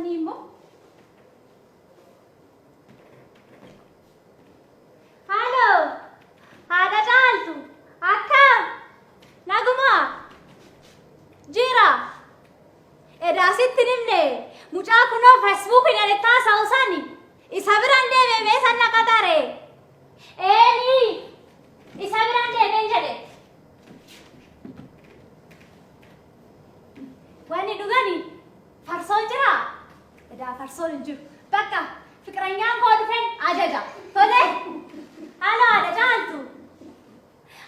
Sanii immoo. Haaloo! Haadha Caaltu! Akkam? Nagumaa? Jira! Edaa sitti hin himne mucaa kunoo feesbuukiin ani itti haasa'u sani isa biraan deeme mee san na qaxare. Eeni isa biraan deemeen jedhe. Wanni dhugani farsoon jiraa? Edaa farsoon hin jiru. Bakka fiqiranyaan koo dhufen ajaja. Tole. Halo haadha Caaltu.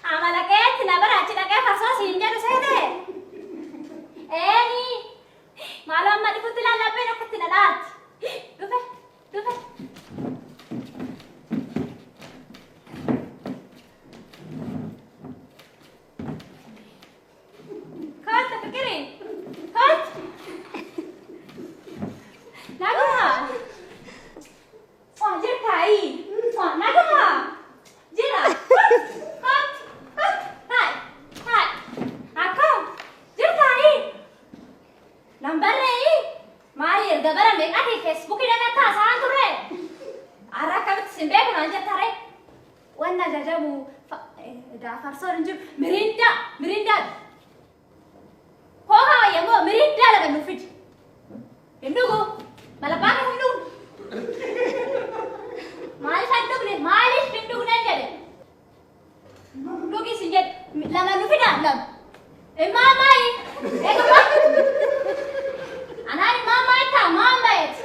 Amala keetti na bira achi dhaqee farsoo siin jedhu seete. Eeni. Maaloo amma dhufutti lallabbeen akkatti na dhaatti. Dhufe dhufe. Kottu Fiqiri. Kottu. Naguma. Waa jirtaayi. Waa naguma. Jira. Kottu. Kottu. Kottu. Taa'i. Taa'i. Akkam. Jirtaayi. Nan barreeyi. Maali erga bara meeqaatii feesbuukii dhaan akka haasa'aan turre? Har'a akkamitti sin beeku naan jetta ree? Wanna ajajamu edaa farsoon hin jiru. Mirindaa mirindaa kookaa wayya immoo mirindaa lafa nuuf fidi. Hin dhugu. Malabbaa kan hin dhugu. Maaliif hin dhugne? Maaliif hin dhugne jedhe. Dhugi sin jedhe. Lama nu fidaa lama. Imaamaayi. Eeguma. Anaan imaamaayi taa maamaayeet.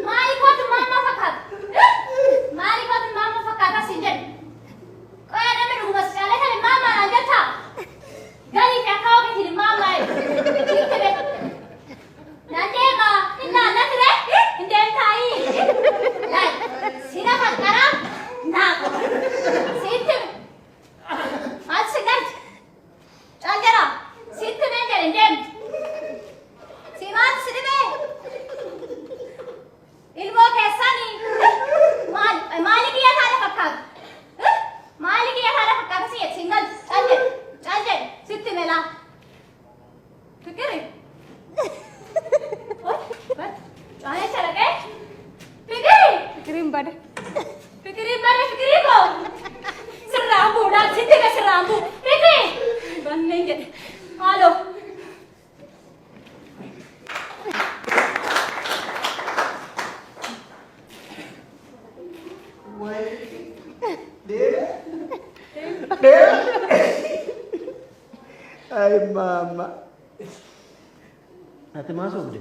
Maali kootu maamaa fakkaata? Maali kootu maamaa fakkaata sin jedhe. Qoya namni dhuguma si caalee kan imaamaa naan jettaa? Galii fi akka ogeetiin imaamaayi. Sitti beeku. Nan deema. Hin naannati ree? Hin deemtaayi. Laal. Sina faqqaraa naa qofa. Sitti maal si galche? Caal jedha. Sitti mee jedhe hin deemtu. Si maal si dhibee? Ilmoo keessanii maal maali kiyya taate fakkaata? Maali kiyya taate fakkaata si jedhe siin galchu. Caal jedhe. Caal jedhe. Sitti melaa. Fiqiri. Caalee calaqee. Fiqiri. Fiqiriin bade. Fiqiriin bade fiqirii koo. Sirraan bu'uudhaan sitti hime sirraan bu'u. Fiqiri. Banneen jedhe. Haaloo. Ay mama. Ati maa sobde?